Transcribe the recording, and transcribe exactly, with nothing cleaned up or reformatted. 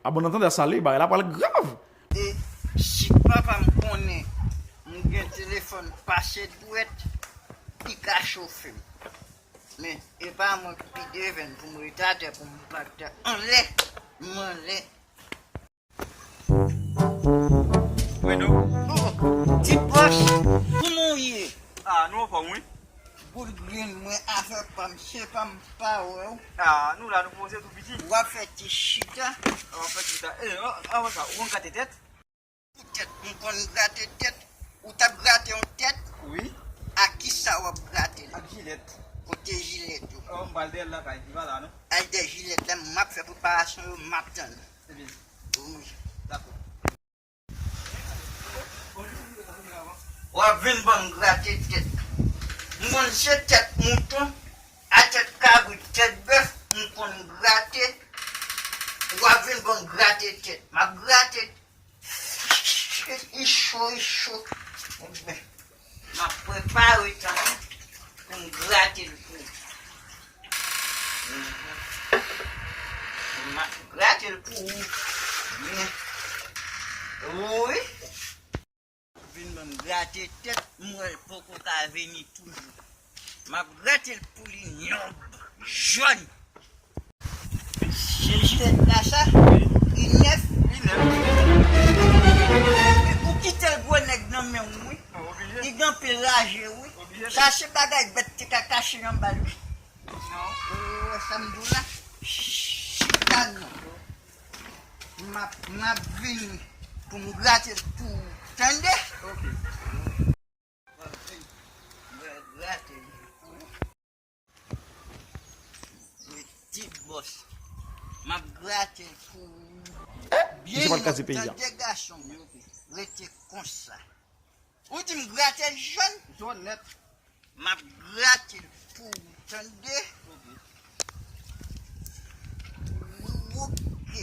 A bon, nan tande sa li, bagay la pral grav. E si papa m konnen m gen telefòn pase dwèt, li ka chofe m. Men e pa mwen ki pi devèn pou m ret atè pou m pa t anlè, m anlè. Fredo. Oh, ti bòs, kouman w ye? Ah, nou anfòm wi. Boul grenn mwen afè pa m, se pa m pa wè w. Ah, nou la, nou poze tou piti. W ap fè ti chita. W ap fè ti chita. E, anvan sa, ou konn grate tèt? Tèt, m konn grate tèt. Ou t ap grate yon tèt? Wi. Ak kisa w ap grate l? Ak jilèt. Kote jilèt yo? Oh, m pral dèyè l lakay, li pa la non. Al dèyè jilèt la, m ap fè preparasyon yo, m ap tann. Ebyen, wi. Dakò. W ap vin ban m grate tèt. M konn se tèt mouton, a tèt kabrit, tèt bèf, m konn grate. W ap vin ban m grate tèt. M ap grate tèt. Li cho, li cho. Ebyen, m ap prepare tan pou m grate l pou ou. M ap grate l pou ou. Wi. Vin ban m grate tèt, m wè l poko ka vini toujou. M ap grate l pou li nòb, jòn. Se jilèt la sa? Li nèf? Li nèf. Ou kite l gwo nèg nan men w wi. Li gen anpil laje wi. Sa se bagay bèt te ka kache anba l wi. Ou wè sa m di w la? Chita non. M ap, m ap vini pou m grate l pou ou. Tande? Ok. M ap vini. M ap grate l pou ou. Wi, ti bòs. M ap grate l pou ou. Byen non, tande gason m yo. Rete konsa. Ou di m grate l jòn? Jòn nèt. M ap grate l pou ou, tande? Oke.